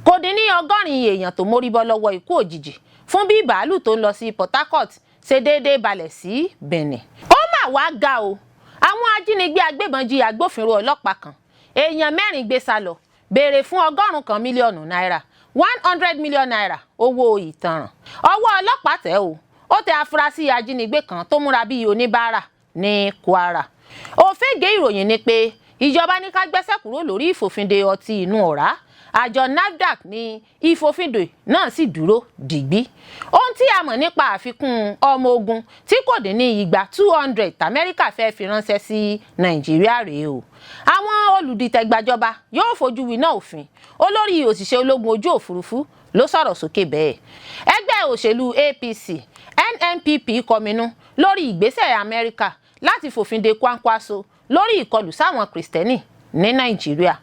Kò dín ní 80 èèyàn tó mórí bọ́ lọ́wọ́ ikú òjijì fún bí bàálù tó ń lọ sí Port Harcourt ṣe déédéé balẹ̀ sí Benin. Ó mà wá ga o! Àwọn ajínigbé agbébọn jí agbófinró ọlọ́pàá kan, èèyàn mẹ́rin gbé sá lọ, béèrè fún 100 mílíọ̀nù náírà, ₦100 million, owó ìtanràn. Ọwọ́ ọlọ́pàá tẹ̀ o, ó tẹ afurasí ajínigbé kan tó múra bíi oníbàárà ní Kwara. Òfégè ìròyìn ni pé ìjọba ní ká gbẹ́sẹ̀ kúrò lórí ìfòfinde ọtí inú ọ̀rá. Àjọ NAFDAC ní ìfòfindè náà sì dúró dìgbí. Ohun tí a mọ̀ nípa àfikún ọmọ ogun tí kò dín ní igba, 200, tAmẹ́ríkà fẹ́ fi ránṣẹ́ sí Nàìjíríà rèé o. Àwọn olùdìtẹ̀gbàjọba yóò fojú winá òfin, olórí òṣìṣẹ́ ológun ojú òfurufú ló sọ̀rọ̀ sókè bẹ́ẹ̀. Ẹgbẹ́ òṣèlú APC, NNPP kọminú lórí ìgbésẹ̀ Amẹ́ríkà láti fòfin de Kwankwaso lórí ìkọlù sáwọn Kìrìsìtẹ́nì ní Nàìjíríà.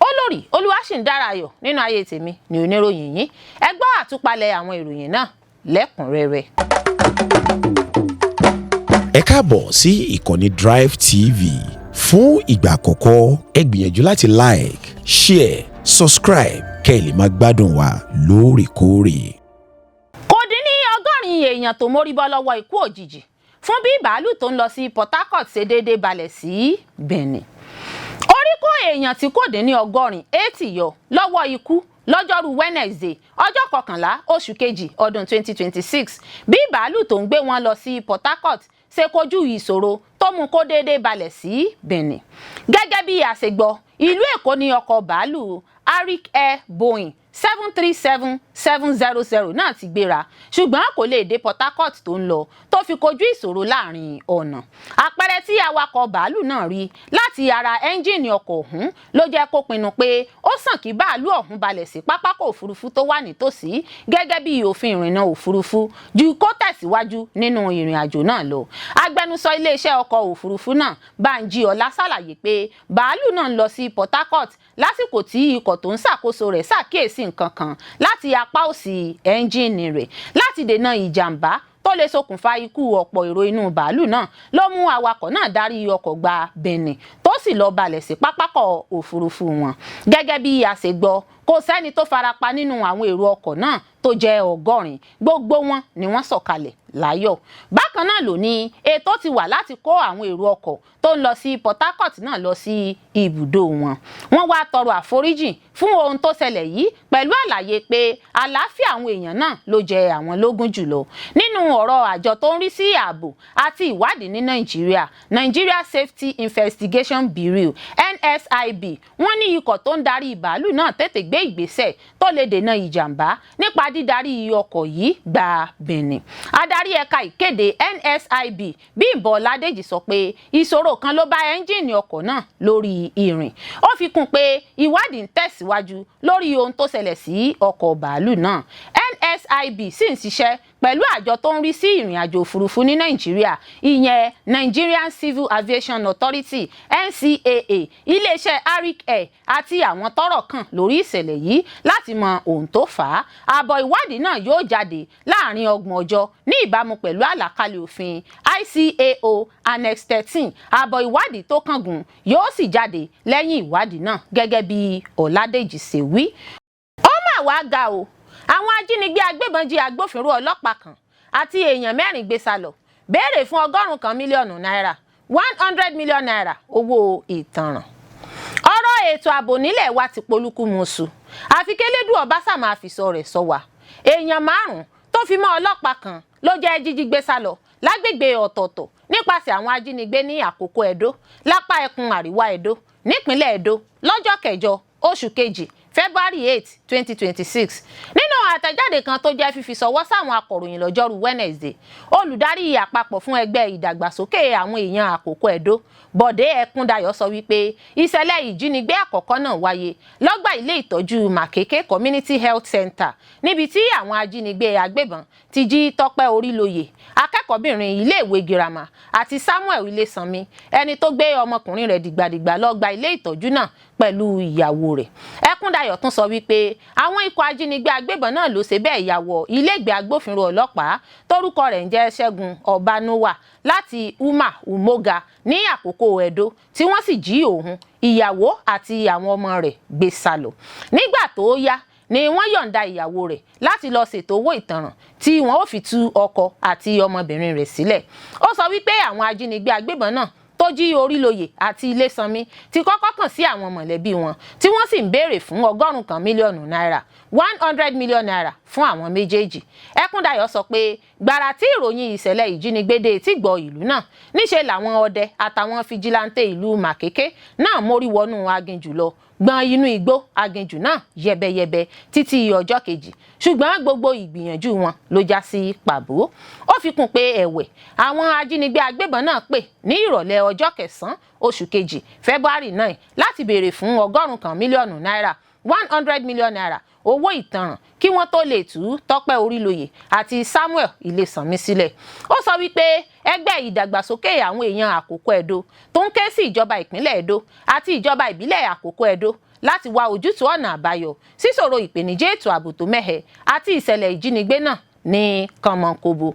Olórí Olúwaṣìǹdára ayọ̀ nínú ayé tèmi ní oníròyìn yín. Ẹ gbọ́ àtúpalẹ̀ àwọn ìròyìn náà lẹ́kùnrẹ́rẹ́. Ẹ káàbọ̀ sí ìkànnì Drive TV. Fún ìgbà àkọ́kọ́, ẹ gbìyànjú láti like, share, subscribe kẹ́ ẹ lè máa gbádùn wa lóòrèkóòrè. Kò dín ní 80 èèyàn tó mórí bọ́ lọ́wọ́ ikú òjijì fún bí bàálù tó ń lọ sí Port Harcourt ṣe déédéé balẹ̀ sí Benin. Orí kó èèyàn tí kò dín ní 80, 80, yọ lọ́wọ́ ikú lọ́jọ́rú Wednesday, ọjọ́ 11 oṣù kejì ọdún 2026, bí bàálù tó ń gbé wọn lọ sí Port Harcourt ṣe kojú ìṣòro tó mú kó déédéé balẹ̀ sí Benin. Gẹ́gẹ́ bí àṣegbọ́, ìlú Èkó ní ọkọ̀ bàálù Arik Air Boeing 737-700 náà ti gbéra, ṣùgbọ́n kò lè dé Port Harcourt tó ń lọ tó fi kojú ìṣòro láàrin ọ̀nà. Àpẹẹrẹ tí awakọ̀ bàálù náà rí láti ara ẹ́ńjìnì ọkọ̀ ọ̀hún ló jẹ́ kó pinnu pé ó sàn kí bàálù ọ̀hún balẹ̀ sí pápákọ̀ òfurufú tó wà nítòsí gẹ́gẹ́ bí òfin ìrìnnà òfurufú ju kó tẹ̀síwájú nínú ìrìn àjò náà lọ. Agbẹnusọ iléeṣẹ́ ọkọ̀ òfurufú náà, Bánjí Ọlá, ṣàlàyé pé bàálù náà ń lọ sí Port Harcourt lásìkò tí ikọ̀ tó ń ṣàkóso rẹ̀ ṣàkíyèsí nǹkan kan láti apá òsì ẹ́ńjìnì rẹ̀. Láti dènà ìjàmbá tó lè ṣokùnfà ikú ọ̀pọ̀ èrò inú bàálù náà ló mú awakọ̀ náà darí ọkọ̀ gba Benin tó sì lọ balẹ̀ sí pápákọ̀ òfurufú wọn. Gẹ́gẹ́ bí a ṣe gbọ́, kò sẹ́ni tó farapa nínú àwọn èrò ọkọ̀ náà tó jẹ́ 80. Gbogbo wọn ni wọ́n sọ̀kalẹ̀ láyọ̀. Bákan náà ló ní ètò ti wà láti kó àwọn èrò ọkọ̀ tó ń lọ sí Port Harcourt náà lọ sí ibùdó wọn. Wọ́n wá tọrọ àforíjì fún ohun tó ṣẹlẹ̀ yìí pẹ̀lú àlàyé pé àlàáfíà àwọn èèyàn náà ló jẹ àwọn lógún jùlọ. Nínú ọ̀rọ̀, àjọ tó ń rí sí ààbò àti ìwádìí ní Nàìjíríà, Nigeria Safety Investigation Bureau, NSIB, wọ́n ní ikọ̀ tó ń darí bàálù náà tètè gbé ìgbésẹ̀ tó lè dènà ìjàmbá nípa dídarí ọkọ̀ yìí gba Benin. Adarí ẹ̀ka ìkéde NSIB, Bímbọ́ Ọládèjì, sọ pé ìṣòro kan ló bá ẹ́ńjìnì ọkọ̀ náà lórí ìrìn. Ó fi kún pé ìwádìí ń tẹ̀síwájú lórí ohun tó ṣẹlẹ̀ sí ọkọ̀ bàálù náà. NSIB sì ń ṣiṣẹ́ pẹ̀lú àjọ tó ń rí sí ìrìn àjò òfurufú ní Nàìjíríà, ìyẹn Nigerian Civil Aviation Authority, NCAA, iléeṣẹ́ Arik Air àti àwọn tọ́rọ̀ kàn lórí ìṣẹ̀lẹ̀ yìí láti mọ ohun tó fà á. Àbọ̀ ìwádìí náà yóò jáde láàrin 30 ọjọ́ ní ìbámu pẹ̀lú àlàkalẹ̀ òfin ICAO Annex 13. Àbọ̀ ìwádìí tó kángun yóò sì jáde lẹ́yìn ìwádìí náà, gẹ́gẹ́ bí Ọ̀làdèjì ṣe wí. Ó mà wá ga o! Àwọn ajínigbé agbébọn jí agbófinró ọlọ́pàá kan àti èèyàn mẹ́rin gbé sá lọ, béèrè fún 100 mílíọ̀nù náírà, ₦100 million, owó ìtanràn. Ọ̀rọ̀ ètò ààbò nílẹ̀ wa ti polúkúmuṣu, àfi kélédùn ọba sàmà àfìsọ rẹ̀ sọ wá. Èèyàn márùn-ún tó fi mọ́ ọlọ́pàá kan ló jẹ́ jíjí gbé sá lọ lágbègbè ọ̀tọ̀ọ̀tọ̀ nípasẹ̀ àwọn ajínigbé ní Àkókò Ẹdó, lápá ẹkùn àríwá Ẹdó, nípínlẹ̀ Ẹdó, lọ́jọ́ 8 oṣù kejì, February 8, 2026. Nínú àtẹ̀jáde kan tó jẹ́ fífi ṣọwọ́ sáwọn akọ̀ròyìn lọ́jọ́rú Wednesday, olùdarí àpapọ̀ fún ẹgbẹ́ ìdàgbàsókè àwọn èèyàn Àkókò Ẹdó, Bọ̀dé Ẹkúndayọ̀, sọ wípé ìṣẹ̀lẹ̀ ìjínigbé àkọ́kọ́ náà wáyé lọ́gbà ilé ìtọ́jú Makeke Community Health Center, níbi tí àwọn ajínigbé agbébọn ti jí Tọ́pẹ́ Orílóyè, akẹ́kọ̀ọ́bìnrin iléèwé girama, àti Samuel Ilésanmi, ẹni tó gbé ọmọkùnrin rẹ̀ dìgbàdìgbà lọ gba ilé ìtọ́jú náà pẹ̀lú ìyàwó rẹ̀. Ẹkúndayọ̀ tún sọ wípé àwọn ikọ̀ ajínigbé agbébọn náà ló ṣe bẹ́ẹ̀ ya wọ iléègbé agbófinró ọlọ́pàá tórúkọ rẹ̀ ń jẹ́ Ṣẹ́gun Ọbánúwà láti Uma Umoga ní Àkókò Ẹdó, tí wọ́n sì jí òun, ìyàwó àti àwọn ọmọ rẹ̀ gbé sá lọ. Nígbà tó yá Ni wọ́n yọ̀ǹda ìyàwó rẹ̀ láti lọ ṣètò owó ìtanràn tí wọ́n ó fi tú ọkọ àti ọmọbìnrin rẹ̀ sílẹ̀. Ó sọ wípé àwọn ajínigbé agbébọn náà tó jí Orílóyè àti Ilésanmí ti kọ́kọ́ kàn sí àwọn mọ̀lẹ́bí wọn, tí wọ́n sì ń béèrè fún 100 mílíọ̀nù náírà, ₦100 million, fún àwọn méjèèjì. Ẹkúndayọ̀ sọ pé gbàrà tí ìròyìn ìṣẹ̀lẹ̀ ìjínigbé dé etí gbọ́ ìlú náà, níṣe làwọn ọdẹ àtàwọn fijilanté ìlú Màkéké náà mórí wọnú aginjù lọ, gbọn inú igbó aginjù náà yẹbẹyẹbẹ títí ọjọ́ kejì, ṣùgbọ́n gbogbo ìgbìyànjú wọn ló já sí pàbó. Ó fi kún pé ẹ̀wẹ̀, àwọn ajínigbé agbébọn náà pè ní ìrọ̀lẹ́ ọjọ́ 9 oṣù kejì, February 9, láti béèrè fún 100 mílíọ̀nù náírà, ₦100 million, owó ìtanràn kí wọ́n tó lè tú Tọ́pẹ́ Orílóyè àti Samuel Ilésanmí sílẹ̀. Ó sọ wípé ẹgbẹ́ ìdàgbàsókè àwọn èèyàn Àkókò Ẹdó tó ń ké sí ìjọba ìpínlẹ̀ Ẹdó àti ìjọba ìbílẹ̀ Àkókò Ẹdó láti wá ojútùú ọ̀nà àbáyọ síṣòro ìpèníjà ètò ààbò tó mẹ́hẹ àti ìṣẹ̀lẹ̀ ìjínigbé náà ní kànmọ́nkóbó.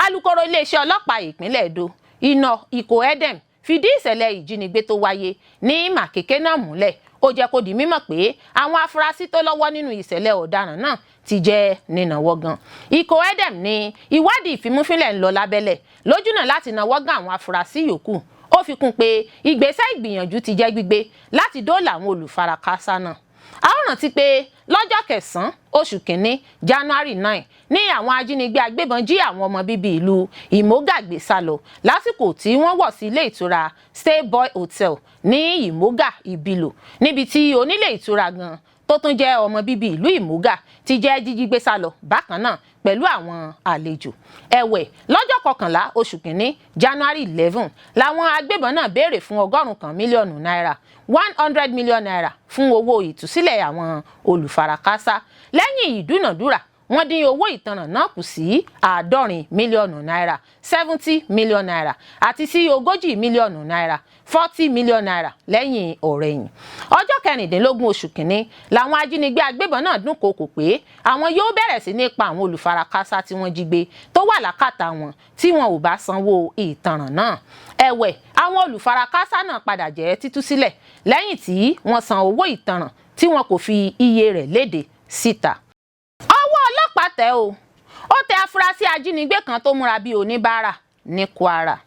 Alūkkóró iléeṣẹ́ ọlọ́pàá ìpínlẹ̀ Ẹdó, Ìnà Ìkó Edem, fìdí ìṣẹ̀lẹ̀ ìjínigbé tó wáyé ní Màkéké náà múlẹ̀. Ó jẹ́ kó di mímọ̀ pé àwọn afurasí tó lọ́wọ́ nínú ìṣẹ̀lẹ̀ ọ̀daràn náà ti jẹ́ nínàwọ́ gan. Ikọ̀ Edem ní ìwádìí ìfimúfínlẹ̀ ń lọ lábẹ́lẹ̀ lójúnà láti nawọ́ gan àwọn afurasí yòókù. Ó fi kún pé ìgbésẹ̀ ìgbìyànjú ti jẹ́ gbígbé láti dóòlà àwọn olùfarakásá náà. A ó rántí pé lọ́jọ́ 9 oṣù kínní, January 9, ní àwọn ajínigbé agbébọn jí àwọn ọmọ bíbí ìlú Ìmógà gbé sá lọ lásìkò tí wọ́n wọ̀ sí ilé ìtura Stayboy Hotel ní Ìmógà, Ìbílò, níbi tí onílé ìtura gan tó tún jẹ́ ọmọ bíbí ìlú Ìmógà ti jẹ́ jíjí gbé sá lọ bákan náà pẹ̀lú àwọn àlejò. Ẹ̀wẹ̀, lọ́jọ́ 11 oṣù kínní, January 11, làwọn agbébọn náà béèrè fún 100 mílíọ̀nù náírà, ₦100 million, fún owó ìtúsílẹ̀ àwọn olùfarakásá. Lẹ́yìn ìdúnàdúrà, wọ́n dín owó ìtanràn náà kù sí 70 mílíọ̀nù náírà, ₦70 million, àti sí 40 mílíọ̀nù náírà, ₦40 million, lẹ́yìn ọ̀rẹ̀yìn. Ọjọ́ 16 oṣù kínní làwọn ajínigbé agbébọn náà dúnkookò pé àwọn yóò bẹ̀rẹ̀ sí ní pa àwọn olùfarakásá tí wọ́n jí gbé tó wà lákàtà wọn tí wọn ò bá sanwó ìtanràn náà. Ẹ̀wẹ̀, àwọn olùfarakásá náà padà jẹ́ títú sílẹ̀ lẹ́yìn tí wọ́n san owó ìtanràn tí wọn kò fi iye rẹ̀ léde síta. Ọwọ́ ọlọ́pàá tẹ̀ o, ó tẹ afurasí ajínigbé kan tó múra bíi oníbàárà ní Kwara.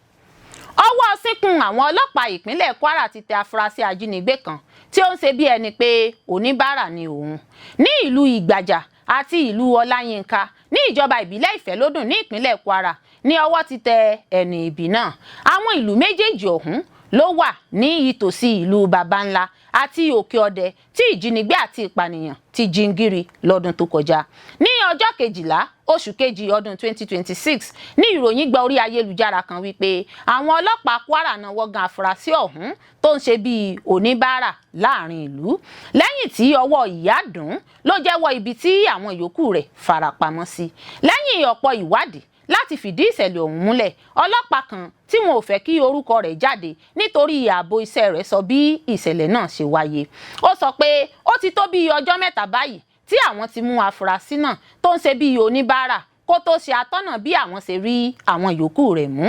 Ọwọ́ síkùn àwọn ọlọ́pàá ìpínlẹ̀ Kwara ti tẹ afurasí ajínigbé kan tí ó ń ṣe bí ẹni pé oníbàárà ni òun ní ìlú Ìgbàjà àti ìlú Ọláyínká ní ìjọba ìbílẹ̀ Ìfẹ́lódùn ní ìpínlẹ̀ Kwara ní ọwọ́ ti tẹ ẹni ibi náà. Àwọn ìlú méjèèjì ọ̀hún ló wà ní ìtòsí ìlú Babanla àti Òkè Ọdẹ tí ìjínigbé àti ìpànìyàn ti jingiri lọ́dún tó kọjá. Ní ọjọ́ 12 oṣù kejì ọdún 2026 ní ìròyìn gba orí ayélujára kan wípé àwọn ọlọ́pàá Kwara nawọ́ gan afurasí ọ̀hún tó ń ṣe bíi oníbàárà láàrin ìlú. Lẹ́yìn tí ọwọ́ ìyá dùn ló jẹ́wọ́ ibi tí àwọn yòókù rẹ̀ farapamọ́ sí. Lẹ́yìn ọ̀pọ̀ ìwádìí láti fìdí ìṣẹ̀lẹ̀ ọ̀hún múlẹ̀, ọlọ́pàá kan tí wọn ò fẹ́ kí orúkọ rẹ̀ jáde nítorí ààbò iṣẹ́ rẹ̀ sọ bí ìṣẹ̀lẹ̀ náà ṣe wáyé. Ó sọ pé ó ti tó bíi ọjọ́ 3 báyìí tí àwọn ti mú afurasí náà tó ń ṣe bíi oníbàárà kó tó ṣe atọ́nà bí àwọn ṣe rí àwọn yòókù rẹ̀ mú.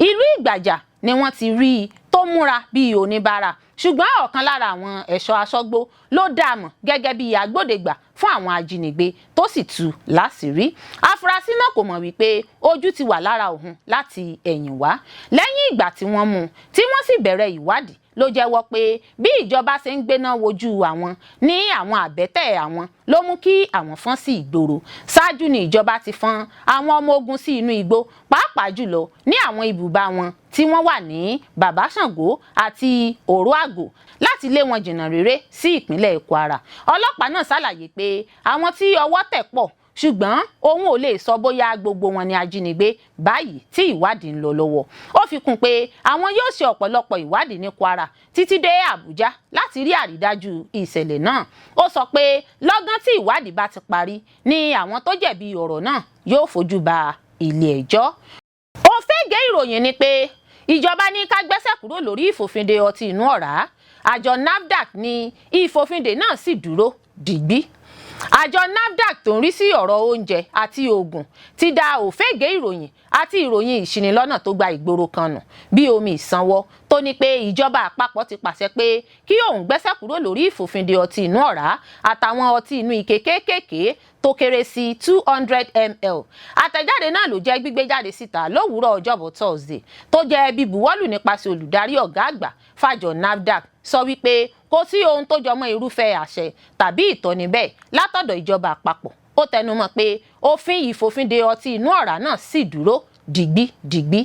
Ìlú Ìgbàjà ni wọ́n ti rí i tó múra bíi oníbàárà, ṣùgbọ́n ọ̀kan lára àwọn ẹ̀ṣọ́ aṣọ́gbó ló dá a mọ̀ gẹ́gẹ́ bíi agbódegbà fún àwọn ajínigbé tó sì tú láṣìírí. Afurasí náà kò mọ̀ wípé ojú ti wà lára òun láti ẹ̀yìn wá. Lẹ́yìn ìgbà tí wọ́n mú un tí wọ́n sì bẹ̀rẹ̀ ìwádìí ló jẹ́wọ́ pé bí ìjọba ṣe ń gbéná wojú àwọn ní àwọn àbẹ́tẹ̀ àwọn ló mú kí àwọn fọ́n sí ìgboro. Ṣáájú ni ìjọba ti fọ́n àwọn ọmọ ogun sí inú igbó, pàápàá jùlọ ní àwọn ibùba wọn tí wọ́n wà ní Bàbá Ṣàngó àti Òró Àgò, láti lé wọn jìnnà réré sí ìpínlẹ̀ Kwara. Ọlọ́pàá náà ṣàlàyé pé àwọn tí ọwọ́ tẹ̀ pọ̀, ṣùgbọ́n òun ò lè sọ bóyá gbogbo wọn ni ajínigbé báyìí tí ìwádìí ń lọ lọ́wọ́. Ó fi kún pé àwọn yóò ṣe ọ̀pọ̀lọpọ̀ ìwádìí ní Kwara títí dé Àbújá láti rí àrídájú ìṣẹ̀lẹ̀ náà. Ó sọ pé lọ́gán tí ìwádìí bá ti parí ni àwọn tó jẹ̀bi ọ̀rọ̀ náà yóò fojú ba ilé ẹjọ́. Òfégè ìròyìn ni pé ìjọba ní ká gbẹ́sẹ̀ kúrò lórí ìfòfinde ọtí inú ọ̀rá. Àjọ NAFDAC ní ìfòfinde náà sì dúró dìgbí. Àjọ NAFDAC tó ń rí sí ọ̀rọ̀ oúnjẹ àti oògùn ti da òfégè ìròyìn àti ìròyìn ìṣinilọ́nà tó gba ìgboro kan nù bí omi ìsanwó, tó ní pé ìjọba àpapọ̀ ti pàṣẹ pé kí òun gbẹ́sẹ̀ kúrò lórí ìfòfinde ọtí inú ọ̀rá àtàwọn ọtí inú ike kéékèèké tó kéré sí 200 ml. Àtẹ̀jáde náà ló jẹ́ gbígbé jáde síta lówùúrọ̀ ọjọ́bọ̀ Thursday, tó jẹ́ bíbuwọ́lù nípasẹ̀ olùdarí ọ̀gá àgbà fàjọ NAFDAC, sọ wípé kò sí ohun tó jọmọ́ irúfẹ́ àṣẹ tàbí ìtọ́ni bẹ́ẹ̀ látọ̀dọ̀ ìjọba àpapọ̀. Ó tẹnumọ́ pé òfin ìfòfinde ọtí inú ọ̀rá náà sì dúró dìgbídìgbí.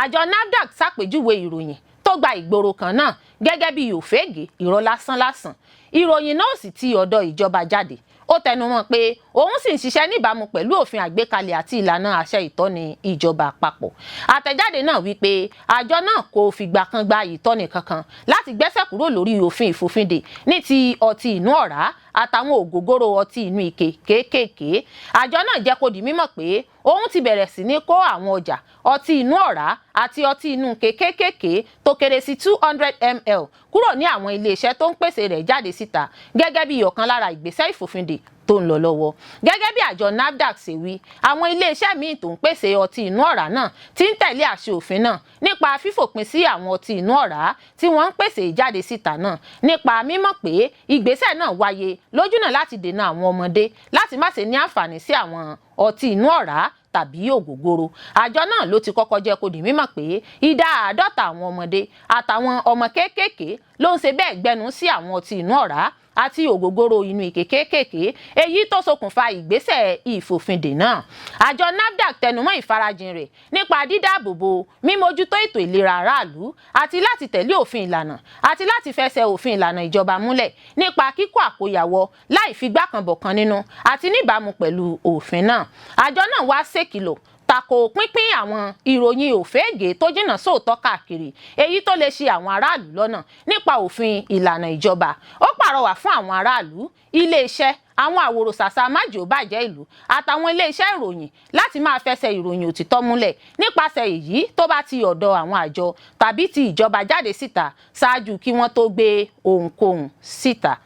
Àjọ NAFDAC ṣàpèjúwe ìròyìn tó gba ìgboro kan náà gẹ́gẹ́ bí òfégè, irọ́ lásánlásán. Ìròyìn náà sì ti ọ̀dọ̀ ìjọba jáde. Ó tẹnumọ́ pé òun sì ń ṣiṣẹ́ níbàámu pẹ̀lú òfin àgbékalẹ̀ àti ìlànà àṣẹ ìtọ́ni ìjọba àpapọ̀. Àtẹ̀jáde náà wípé àjọ náà kò fìgbà kan gba ìtọ́ni kankan láti gbẹ́sẹ̀ kúrò lórí òfin ìfòfinde ní ti ọtí inú ọ̀rá àtàwọn ògógóró ọtí inú ike kéékèèké. Àjọ náà jẹ́ kó di mímọ̀ pé òun ti bẹ̀rẹ̀ sí ní kó àwọn ọjà ọtí inú ọ̀rá àti ọtí inú ike kéékèèké tó kéré sí 200 ml kúrò ní àwọn iléeṣẹ́ tó ń pèsè rẹ̀ jáde síta, gẹ́gẹ́ bí ọ̀kan lára ìgbésẹ̀ ìfòfinde tó ń lọ lọ́wọ́. Gẹ́gẹ́ bí àjọ NAFDAC ṣe wí, àwọn iléeṣẹ́ míì tó ń pèsè ọtí inú ọ̀rá náà ti ń tẹ̀lé àṣẹ òfin náà nípa fífòpin sí àwọn ọtí inú ọ̀rá tí wọ́n ń pèsè jáde síta náà, nípa mímọ̀ pé ìgbésẹ̀ náà wáyé lójúnà láti dènà àwọn ọmọdé láti má ṣe ní àǹfààní sí àwọn ọtí inú ọ̀rá tàbí ògógóró. Àjọ náà ló ti kọ́kọ́ jẹ́ kó di mímọ̀ pé ìdá 50 àwọn ọmọdé àtàwọn ọmọ kéékèèké ló ń ṣe bẹ́ẹ̀ gbẹnu sí àwọn ọtí inú ọ̀rá àti ògógóró inú ike kéékèèké, èyí tó ṣokùnfà ìgbésẹ̀ ìfòfindè náà. Àjọ NAFDAC tẹnumọ́ ìfarajìn rẹ̀ nípa dídáàbòbò mímójútó ètò ìlera aráàlú àti láti tẹ̀lé òfin ìlànà àti láti fẹsẹ̀ òfin ìlànà ìjọba múlẹ̀ nípa kíkó àkóyawọ́ láì figbákanbọ̀kan nínú àti níbàámu pẹ̀lú òfin náà. Àjọ náà wá ṣèkìlọ̀ tako pínpín àwọn ìròyìn òfégè tó jìnnà sóòótọ́ káàkiri, èyí tó lè ṣì àwọn aráàlú lọ́nà nípa òfin ìlànà ìjọba. Ó pàrọwà fún àwọn aráàlú, iléeṣẹ́, àwọn àwòrò-ṣàṣà májòbàjẹ́ ìlú àtàwọn iléeṣẹ́ ìròyìn láti máa fẹsẹ̀ ìròyìn òtítọ́ múlẹ̀ nípasẹ̀ èyí tó bá ti ọ̀dọ̀ àwọn àjọ tàbí ti ìjọba jáde síta ṣáájú kí wọ́n tó gbé ohunkóhun síta.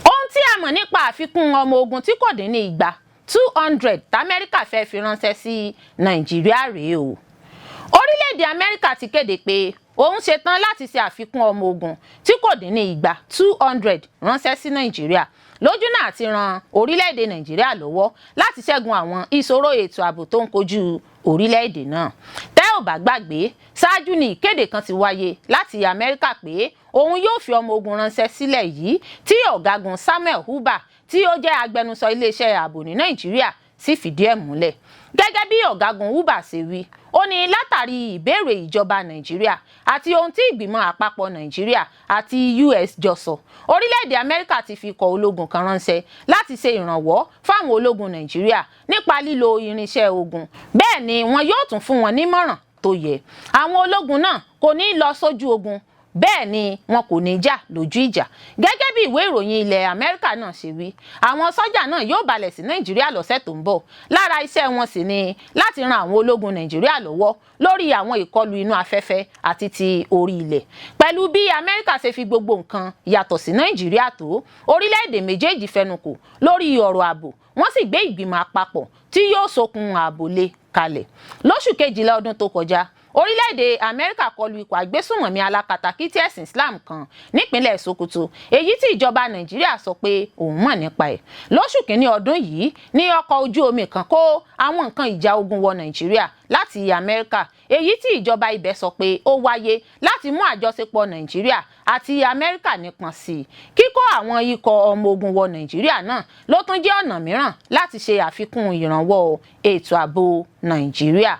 Ohun tí a mọ̀ nípa àfikún ọmọ ogun tí kò dín ní igba, 200, t'Amẹ́ríkà fẹ́ fi ránṣẹ́ sí Nàìjíríà rèé o. Orílẹ̀-èdè Amẹ́ríkà ti kéde pé òun ṣetán láti ṣe àfikún ọmọ ogun tí kò dín ní igba, 200, ránṣẹ́ sí Nàìjíríà lójúnà àti ran orílẹ̀-èdè Nàìjíríà lọ́wọ́ láti ṣẹ́gun àwọn ìṣòro ètò ààbò tó ń kojú orílẹ̀-èdè náà. Tẹ́ ò bá gbàgbé, ṣáájú ni ìkéde kan ti wáyé láti Amẹ́ríkà pé òun yóò fi ọmọ ogun ránṣẹ́ sílẹ̀ yìí, tí ọ̀gágun Samuel Uba, tí ó jẹ́ agbẹnusọ iléeṣẹ́ ààbò ní Nàìjíríà, sì fìdí ẹ̀ múlẹ̀. Gẹ́gẹ́ bí ọ̀gágun Uba ṣe wí, ó ní látàrí ìbéèrè ìjọba Nàìjíríà àti ohun tí ìgbìmọ̀ àpapọ̀ Nàìjíríà àti US jọ sọ, orílẹ̀-èdè Amẹ́ríkà ti fi ikọ̀ ológun kan ránṣẹ́ láti ṣe ìrànwọ́ fáwọn ológun Nàìjíríà nípa lílo irinṣẹ́ ogun. Bẹ́ẹ̀ ni wọn yóò tún fún wọn nímọ̀ràn tó yẹ. Àwọn ológun náà kò ní lọ sójú ogun, bẹ́ẹ̀ ni wọn kò ní jà lójú ìjà. Gẹ́gẹ́ bí ìwé ìròyìn ilẹ̀ Amẹ́ríkà náà ṣe wí, àwọn sọ́jà náà yóò balẹ̀ sí Nàìjíríà lọ́sẹ̀ tó ń bọ̀. Lára iṣẹ́ wọn sì ni láti ran àwọn ológun Nàìjíríà lọ́wọ́ lórí àwọn ìkọlù inú afẹ́fẹ́ àti ti orí ilẹ̀. Pẹ̀lú bí Amẹ́ríkà ṣe fi gbogbo nǹkan yàtọ̀ sí Nàìjíríà tó, orílẹ̀-èdè méjèèjì fẹnukò lórí ọ̀rọ̀ ààbò, wọ́n sì gbé ìgbìmọ̀ àpapọ̀ tí yóò sokùn ààbò lé kalẹ̀. Lóṣù kejìlá ọdún tó kọjá, orílẹ̀-èdè Amẹ́ríkà kọlu ikọ̀ agbésùnmọ̀mí alákatakítí ẹ̀sìn Islam kan nípínlẹ̀ Sokoto, èyí tí ìjọba Nàìjíríà sọ pé òun mọ̀ nípa ẹ̀. Lóṣù kínní ọdún yìí ní ọkọ̀ ojú omi kan kó àwọn nǹkan ìjà ogun wọ Nàìjíríà láti Amẹ́ríkà, èyí tí ìjọba ibẹ̀ sọ pé ó wáyé láti mú àjọṣepọ̀ Nàìjíríà àti Amẹ́ríkà nípọn sí i. Kíkó àwọn ikọ̀ ọmọ ogun wọ Nàìjíríà náà ló tún jẹ́ ọ̀nà mìíràn láti ṣe àfikún ìrànwọ́ ètò ààbò Nàìjíríà.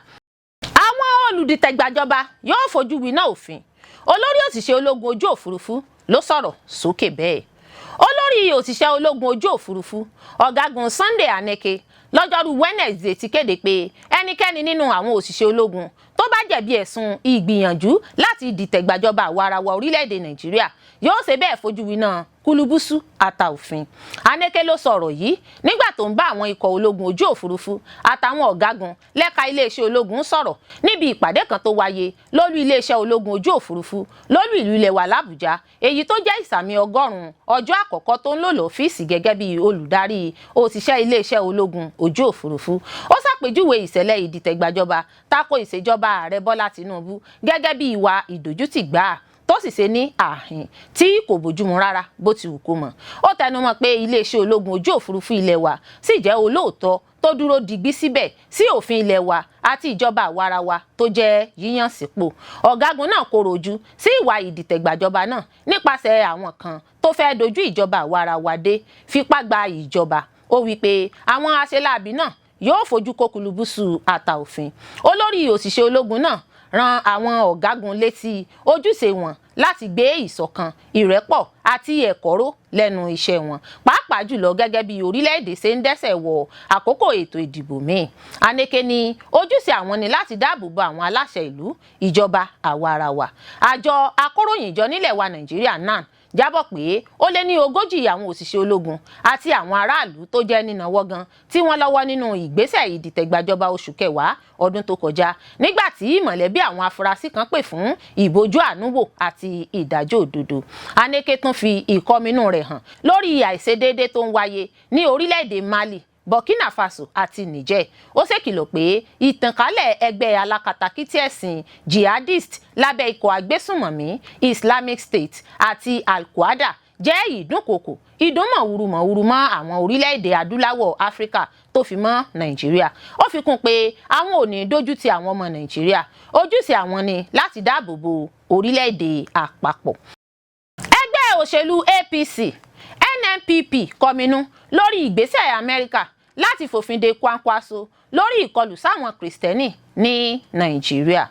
Àwọn olùdìtẹ̀gbàjọba yóò fojú winá òfin, olórí òṣìṣẹ́ ológun ojú òfurufú ló sọ̀rọ̀ sókè bẹ́ẹ̀. Olórí òṣìṣẹ́ ológun ojú òfurufú, ọ̀gágun Sunday Aneke, lọ́jọ́rú Wednesday ti kéde pé ẹnikẹ́ni nínú àwọn òṣìṣẹ́ ológun tó Tó bá jẹ̀bi ẹ̀sùn ìgbìyànjú láti dìtẹ̀gbàjọba àwa ara wa orílẹ̀-èdè Nàìjíríà, yóò ṣe bẹ́ẹ̀ fojú winá kúlúbùsù àtà òfin. Aneke ló sọ̀rọ̀ yìí nígbà tó ń bá àwọn ikọ̀ ológun ojú òfurufú àtàwọn ọ̀gágun lẹ́ka iléeṣẹ́ ológun sọ̀rọ̀ níbi ìpàdé kan tó wáyé lólú iléeṣẹ́ ológun ojú òfurufú lólú ìlú ilẹ̀ wa l'Àbújá, èyí tó jẹ́ ìsàmì 100 ọjọ́ àkọ́kọ́ tó ń lò lọ́fíìsì gẹ́gẹ́ bí olùdarí òṣìṣẹ́ iléeṣẹ́ ológun ojú òfurufú. Ó ṣàpèjúwe ìṣẹ̀lẹ̀ ìdìtẹ̀gbàjọba tako ìṣèjọba ààrẹ Bọ́lá Tinubu gẹ́gẹ́ bí ìwà ìdójútì gbáà, tó sì ṣe ní àhín tí kò bójúmu rárá bó ti wù kó mọ̀. Ó tẹnumọ́ pé iléeṣẹ́ ológun ojú òfurufú ilẹ̀ wa sì jẹ́ olóòótọ́ tó dúró digbí síbẹ̀ sí òfin ilẹ̀ wa àti ìjọba àwarawa tó jẹ́ yíyàn sípò. Ọ̀gágun náà kóró ojú sí ìwà ìdìtẹ̀gbàjọba náà nípasẹ̀ àwọn kan tó fẹ́ dojú ìjọba àwarawa dé, fipá gba ìjọba. Ó wí pé àwọn aṣeláàbí náà yóò fojú kó kulubusu àtà òfin. Olórí òṣìṣẹ́ ológun náà ran àwọn ọ̀gágun létí ojúṣe wọn láti gbé ìṣọ̀kan, ìrẹ́pọ̀ àti ẹ̀kọ́ró lẹ́nu iṣẹ́ wọn, pàápàá jùlọ gẹ́gẹ́ bí orílẹ̀-èdè ṣe ń dẹ́sẹ̀ wọ àkókò ètò ìdìbò míì. Aneke ní ojúṣe àwọn ni láti dáàbò bo àwọn aláṣẹ ìlú, ìjọba àwa arawa. Àjọ akóròyìnjọ nílẹ̀ wa Nàìjíríà, NAN, jábọ̀ pé ó lé ní 40 àwọn òṣìṣẹ́ ológun àti àwọn aráàlú tó jẹ́ nínàwọ́ gan tí wọ́n lọ́wọ́ nínú ìgbésẹ̀ ìdìtẹ̀gbàjọba oṣù kẹwàá ọdún tó kọjá, nígbà tí mọ̀lẹ́bí àwọn afurasí kan pè fún ìbojú àánú wò àti ìdájọ́ òdodo. Aneke tún fi ìkọminú rẹ̀ hàn lórí àìṣedéédé tó ń wáyé ní orílẹ̀-èdè Mali, Burkina Faso àti Niger. Ó ṣèkìlọ̀ pé ìtànkálẹ̀ ẹgbẹ́ alákatakítí ẹ̀sìn jihadist lábẹ́ ikọ̀ agbésùnmọ̀mí Islamic State àti Al-Qaeda jẹ́ ìdúnkokò ìdúnmọ̀wúrúmọ̀wúrú mọ́ àwọn orílẹ̀-èdè adúláwọ̀ Áfíríkà tó fi mọ́ Nàìjíríà. Ó fi kún pé àwọn ò ní dójú ti àwọn ọmọ Nàìjíríà, ojúṣe àwọn ni láti dáàbò bo orílẹ̀-èdè àpapọ̀. Ẹgbẹ́ òṣèlú APC, NNPP kọminú lórí ìgbésẹ̀ Amẹ́ríkà láti fòfin de Kwankwaso lórí ìkọlù sáwọn Kìrìsìtẹ́nì ní Nàìjíríà.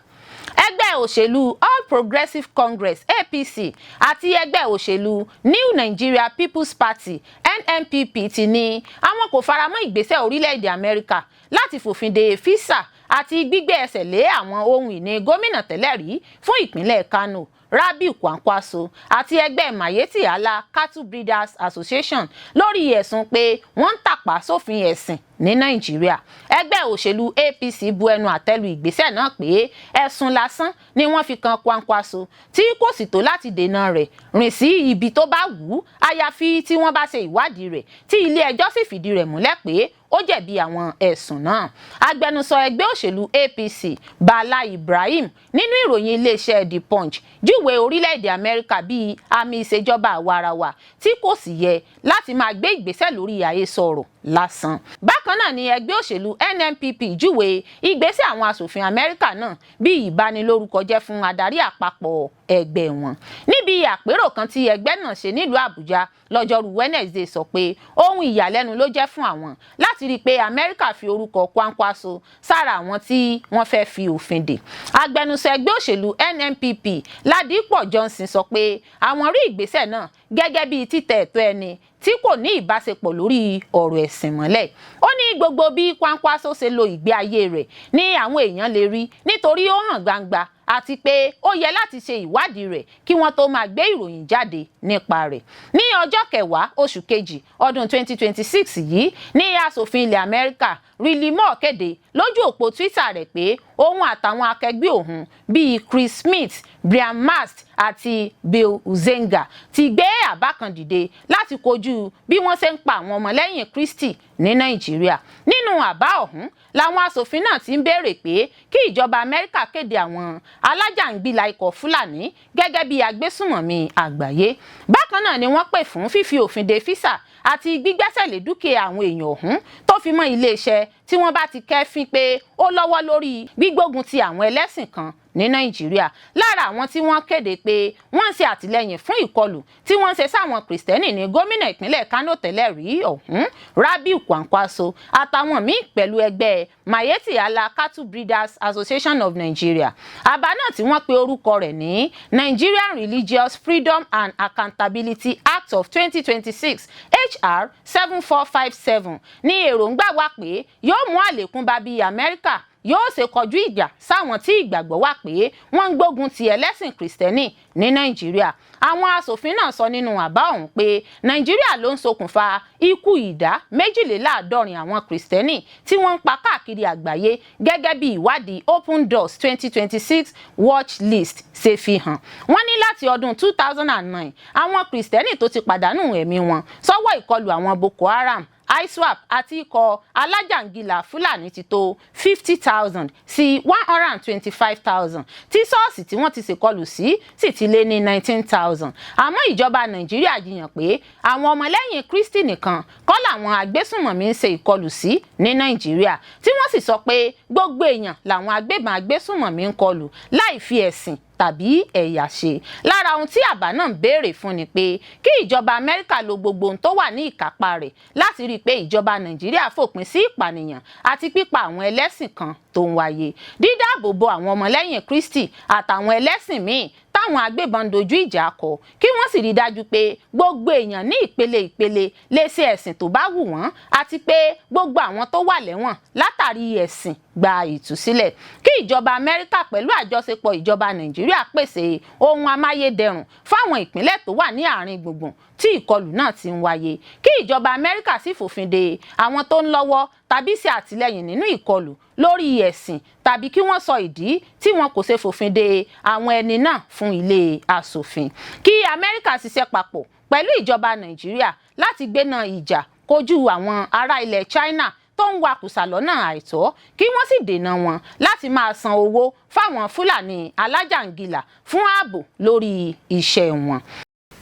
Ẹgbẹ́ òṣèlú All Progressives Congress, APC, àti ẹgbẹ́ òṣèlú New Nigeria People's Party, NNPP, ti ní àwọn kò faramọ́ ìgbésẹ̀ orílẹ̀-èdè Amẹ́ríkà láti fòfin de físà àti gbígbé ẹsẹ̀ lé àwọn ohun ìní gómìnà tẹ́lẹ̀ rí fún ìpínlẹ̀ Kano, Rabiu Kwankwaso, àti ẹgbẹ́ Miyetti Allah Cattle Breeders Association lórí ẹ̀sùn pé wọ́n ń tàpá sófin ẹ̀sìn ní Nàìjíríà. Ẹgbẹ́ òṣèlú APC bu ẹnu àtẹ́lu ìgbésẹ̀ náà pé ẹ̀sùn lásán ni wọ́n fi kan Kwankwaso, tí kò sì tó láti dènà rẹ̀ rìn sí ibi tó bá wù ú, àyàfi tí wọ́n bá ṣe ìwádìí rẹ̀ tí ilé ẹjọ́ sì fìdí rẹ̀ múlẹ̀ pé ó jẹ̀bi àwọn ẹ̀sùn náà. Agbẹnusọ ẹgbẹ́ òṣèlú APC, Bala Ibrahim, nínú ìròyìn iléeṣẹ́ The Punch, júwe orílẹ̀-èdè Amẹ́ríkà bíi àmì ìṣèjọba àwarawa tí kò sì yẹ láti máa gbé ìgbésẹ̀ lórí àhesọ ọ̀rọ̀ lásán. Bákan náà ni ẹgbẹ́ òṣèlú NNPP júwe ìgbésẹ̀ àwọn aṣòfin Amẹ́ríkà náà bí ìbanilórúkọ jẹ́ fún adarí àpapọ̀ ẹgbẹ́ wọn. Níbi àpérò kan tí ẹgbẹ́ náà ṣe nílùú Àbújá lọ́jọ́rú Wednesday, sọ pé ohun ìyàlẹ́nu ló jẹ́ fún àwọn láti rí i pé Amẹ́ríkà fi orúkọ Kwankwaso sára àwọn tí wọ́n fẹ́ fi òfin dè. Agbẹnusọ ẹgbẹ́ òṣèlú NNPP, Ládìpọ̀ Johnson, sọ pé àwọn rí ìgbésẹ̀ náà gẹ́gẹ́ bíi títẹ̀ ẹ̀tọ́ ẹni tí kò ní ìbáṣepọ̀ lórí ọ̀rọ̀ ẹ̀sìn mọ́lẹ̀. Ó ní gbogbo bí Kwankwaso ṣe lo ìgbé ayé rẹ̀ ní àwọn èèyàn lè rí, nítorí ó hàn gbangba, àti pé ó yẹ láti ṣe ìwádìí rẹ̀ kí wọ́n tó máa gbé ìròyìn jáde nípa rẹ̀. Ní ọjọ́ 10 oṣù kejì ọdún 2026 yìí ní aṣòfin ilẹ̀ Amẹ́ríkà Riley Moore kéde lójú òpó Twitter rẹ̀ pé òun àtàwọn akẹgbẹ́ òun bíi Chris Smith, Brian Mast àti Bill Huizenga ti gbé àbá kan dìde láti kojú bí wọ́n ṣe ń pa àwọn ọmọlẹ́yìn Kristi ní Nàìjíríà. Nínú àbá ọ̀hún làwọn aṣòfin náà ti ń béèrè pé kí ìjọba Amẹ́ríkà kéde àwọn alájàngbìlà ikọ̀ Fúlàní gẹ́gẹ́ bí agbésùmọ̀mí àgbáyé. Bákan náà ni wọ́n pè fún fífi òfin de físà àti gbígbẹ́sẹ̀ lé dúkìá àwọn èèyàn ọ̀hún, tó fi mọ́ iléeṣẹ́ tí wọ́n bá ti kẹ́fín pé ó lọ́wọ́ lórí gbígbógun ti àwọn ẹlẹ́sìn kan ní Nàìjíríà. Lára àwọn tí wọ́n kéde pé wọ́n ń ṣe àtìlẹ́yìn fún ìkọlù tí wọ́n ń ṣe sáwọn Kìrìsìtẹ́nì ní gómìnà ìpínlẹ̀ Kánò tẹ́lẹ̀ rí ọ̀hún, Rabiu Kwankwaso, àtàwọn míì pẹ̀lú ẹgbẹ́ Miyetti Allah Cattle Breeders Association of Nigeria. Àbá náà tí wọ́n pe orúkọ rẹ̀ ní Nigerian Religious Freedom and Accountability Act of 2026, HR 7457, ní èròǹgbà wà pé yóò mú àlékún bá bí Amẹ́ríkà Yóò ṣe kọjú ìjà sáwọn tí ìgbàgbọ́ wà pé wọ́n ń gbógun ti ẹlẹ́sìn Kìrìsìtẹ́nì ní Nàìjíríà. Àwọn aṣòfin náà sọ nínú àbá ọ̀hún pé Nàìjíríà ló ń ṣokùnfà ikú ìdá 72 àwọn Kìrìsìtẹ́nì tí wọ́n ń pa káàkiri àgbáyé, gẹ́gẹ́ bí ìwádìí Open Doors 2026 Watch List ṣe fi hàn. Wọ́n ní láti ọdún 2009, àwọn Kìrìsìtẹ́nì tó ti pàdánù ẹ̀mí wọn sọ́wọ́ ìkọlù àwọn Boko Haram, ISWAP àti ikọ̀ alájàngilà Fúlàní ti tó 50,000 sí 125,000, tí ṣọ́ọ̀ṣì tí wọ́n ti ṣèkọlù sí sì ti lé ní 19,000. Àmọ́ ìjọba Nàìjíríà jiyàn pé àwọn ọmọlẹ́yìn Kristi nìkan kọ́ làwọn agbésùnmọ̀mí ń ṣe ìkọlù sí ní Nàìjíríà, tí wọ́n sì sọ pé gbogbo èèyàn làwọn agbébọn agbésùnmọ̀mí ń kọlù láì fi ẹ̀sìn tàbí ẹ̀yà ṣe. Lára ohun tí àbá náà ń béèrè fún ni pé kí ìjọba Amẹ́ríkà lo gbogbo ohun tó wà ní ìkápá rẹ̀ láti rí i pé ìjọba Nàìjíríà fòpin sí ìpànìyàn àti pípa àwọn ẹlẹ́sìn kan tó ń wáyé, dídáàbò bo àwọn ọmọlẹ́yìn Kristi àtàwọn ẹlẹ́sìn míì táwọn agbébọn ń dojú ìjà kọ, kí wọ́n sì rí i dájú pé gbogbo èèyàn ní ìpele ìpele lè ṣe ẹ̀sìn tó bá wù wọ́n, àti pé gbogbo àwọn tó wà lẹ́wọ̀n látàrí ẹ̀sìn gba ìtúsílẹ̀, kí ìjọba Amẹ́ríkà pẹ̀lú àjọṣepọ̀ ìjọba Nàìjíríà pèsè ohun amáyédẹrùn fáwọn ìpínlẹ̀ tó wà ní àárín gbùngbùn tí ìkọlù náà ti ń wáyé, kí ìjọba Amẹ́ríkà sì fòfin de àwọn tó ń lọ́wọ́ tàbí ṣe àtìlẹ́yìn nínú ìkọlù lórí ẹ̀sìn, tàbí kí wọ́n sọ ìdí tí wọn kò ṣe fòfin de àwọn ẹni náà fún ilé aṣòfin, kí Amẹ́ríkà ṣiṣẹ́ papọ̀ pẹ̀lú ìjọba Nàìjíríà láti gbéná ìjà kojú àwọn ará ilẹ̀ China tó ń wakùsà lọ́nà àìtọ́, kí wọ́n sì dènà wọn láti máa san owó fáwọn Fúlàní alájàngilà fún ààbò lórí iṣẹ́ wọn.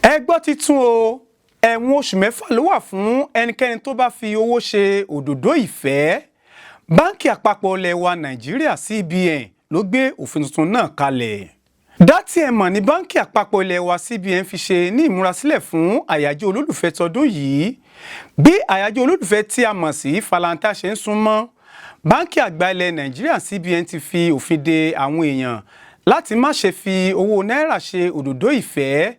Ẹ gbọ́ títún o. Ẹ̀wọ̀n oṣù 6 ló wà fún ẹnikẹ́ni tó bá fi owó ṣe òdòdó ìfẹ́. Báńkì Àpapọ̀ ilẹ̀ wa Nàìjíríà, CBN, ló gbé òfin tuntun náà kalẹ̀. Dátì ẹ̀mọ̀ ní Báńkì Àpapọ̀ ilẹ̀ wa, CBN, fi ṣe ní ìmúrasílẹ̀ fún àyájọ́ olólùfẹ́ tọdún yìí. Bí àyájọ́ olólùfẹ́ tí a mọ̀ sí Valentine ṣe ń súnmọ́, Báńkì Àgbà ilẹ̀ Nàìjíríà, CBN, ti fi òfin de àwọn èèyàn láti má ṣe fi owó náírà ṣe òdòdó ìfẹ́.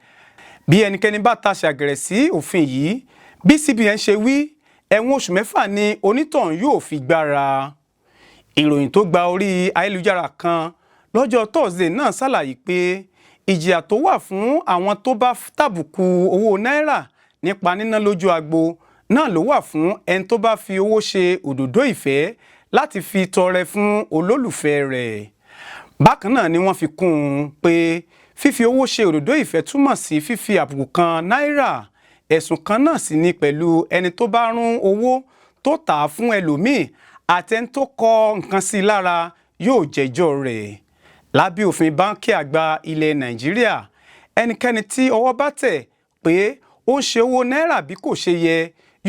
Bí ẹnikẹ́ni bá tasẹ̀ àgẹ̀rẹ̀ sí òfin yìí, bí CBN ṣe wí, ẹ̀wọ̀n oṣù 6 ni onítọ̀hún yóò fi gbára. Ìròyìn tó gba orí ayélujára kan lọ́jọ́ Thursday náà ṣàlàyé pé ìjìyà tó wà fún àwọn tó bá tàbùkù owó náírà nípa níná lójú agbo náà ló wà fún ẹni tó bá fi owó ṣe òdòdó ìfẹ́ láti fi tọrẹ fún olólùfẹ́ rẹ̀. Bákan náà ni wọ́n fi kún un pé fífi owó ṣe òdòdó ìfẹ́ túmọ̀ sí fífi àbùkù kan náírà. Ẹ̀sùn kan náà sì ni pẹ̀lú ẹni tó bá rún owó tó tà á fún ẹlòmíì àti ẹni tó kọ nǹkan sí i lára yóò jẹ́jọ́ rẹ̀. Lábẹ́ òfin Báńkì Àgbà ilẹ̀ Nàìjíríà, ẹnikẹ́ni tí ọwọ́ bá tẹ̀ pé ó ń ṣe owó náírà bí kò ṣe yẹ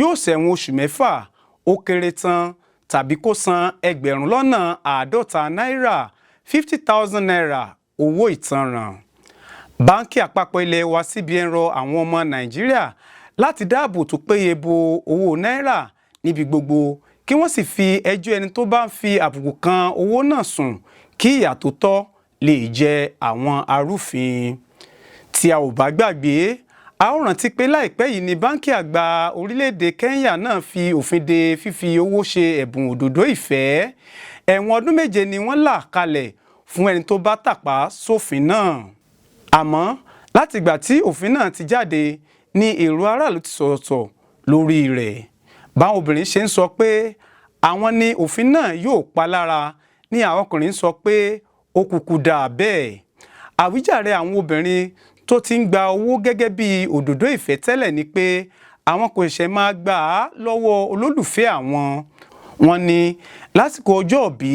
yóò ṣẹ̀wọ̀n oṣù 6 ó kéré tán, tàbí kó san 50,000 náírà, ₦50,000, owó ìtanràn. Báńkì Àpapọ̀ ilé wa, CBN, rọ àwọn ọmọ Nàìjíríà láti dáàbò tó péye bo owó náírà níbi gbogbo, kí wọ́n sì fi ẹjọ́ ẹni tó bá ń fi àbùkù kan owó náà sùn, kí ìyà tó tọ́ lè jẹ àwọn arúfin. Tí a ò bá gbàgbé, a ó rántí pé láìpẹ́ yìí ni Báńkì Àgbà orílẹ̀-èdè Kenya náà fi òfin de fífi owó ṣe ẹ̀bùn òdòdó ìfẹ́. Ẹ̀wọ̀n ọdún 7 ni wọ́n là kalẹ̀ fún ẹni tó bá tàpá sófin náà. Àmọ́ látìgbà tí òfin náà ti jáde ní èrò aráàlú ti sọ̀tọ̀ lórí rẹ̀. Báwọn obìnrin ṣe ń sọ pé àwọn ni òfin náà yóò pa lára ní àwọn ọkùnrin sọ pé ó kúkú dáa bẹ́ẹ̀. Àwíjàre àwọn obìnrin tó ti ń gba owó gẹ́gẹ́ bí òdòdó ìfẹ́ tẹ́lẹ̀ ni pé àwọn kò ṣẹ̀ṣẹ̀ máa gbà á lọ́wọ́ olólùfẹ́ àwọn. Wọ́n ní lásìkò ọjọ́ ìbí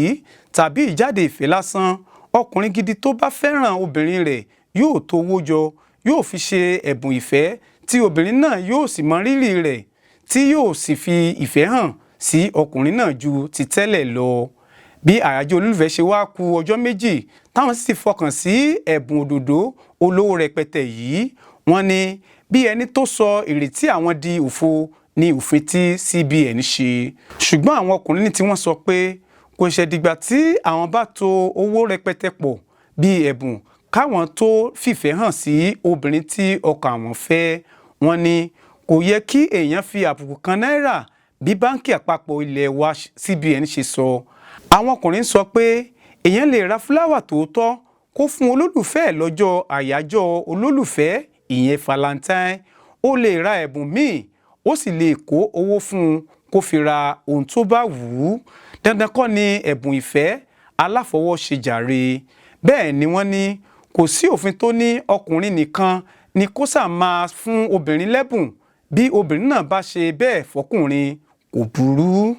tàbí ìjáde ìfẹ́ lásán, ọkùnrin gidi tó bá fẹ́ràn obìnrin rẹ̀ yóò tó owó jọ, yóò fi ṣe ẹ̀bùn ìfẹ́, tí obìnrin náà yóò sì mọ rírì rẹ̀, tí yóò sì fi ìfẹ́ hàn sí ọkùnrin náà ju ti tẹ́lẹ̀ lọ. Bí àyájọ́ olólùfẹ́ ṣe wá ku ọjọ́ 2, táwọn sì fọkàn sí ẹ̀bùn òdòdó olówó rẹpẹtẹ yìí, wọ́n ní bí ẹni tó sọ ìrètí àwọn di òfo ní òfin tí CBN ṣe. Ṣùgbọ́n àwọn ọkùnrin ní tí wọ́n sọ pé kò ṣẹ̀ dìgbà tí àwọn bá to owó rẹpẹtẹ pọ̀ bíi ẹ̀bùn káwọn tó fìfẹ́ hàn sí obìnrin tí ọkàn àwọn fẹ́. Wọ́n ní kò yẹ kí èèyàn fi àbùkù kan náírà bí Báńkì Àpapọ̀ ilé wa, CBN, ṣe sọ. Àwọn ọkùnrin sọ pé èèyàn lè ra fúláwà tòótọ́ kó fún olólùfẹ́ ẹ̀ lọ́jọ́ àyájọ́ olólùfẹ́, ìyẹn Valentine. Ó lè ra ẹ̀bùn míì, ó sì lè kó owó fún un kó fi ra ohun tó bá wù ú. Dandan kọ́ ni ẹ̀bùn ìfẹ́ aláfọwọ́ṣe jàre. Bẹ́ẹ̀ ni wọ́n ní kò sí òfin tó ní ọkùnrin nìkan ni kó sà máa fún obìnrin lẹ́bùn. Bí obìnrin náà bá ṣe bẹ́ẹ̀ fọkùnrin, kò burú.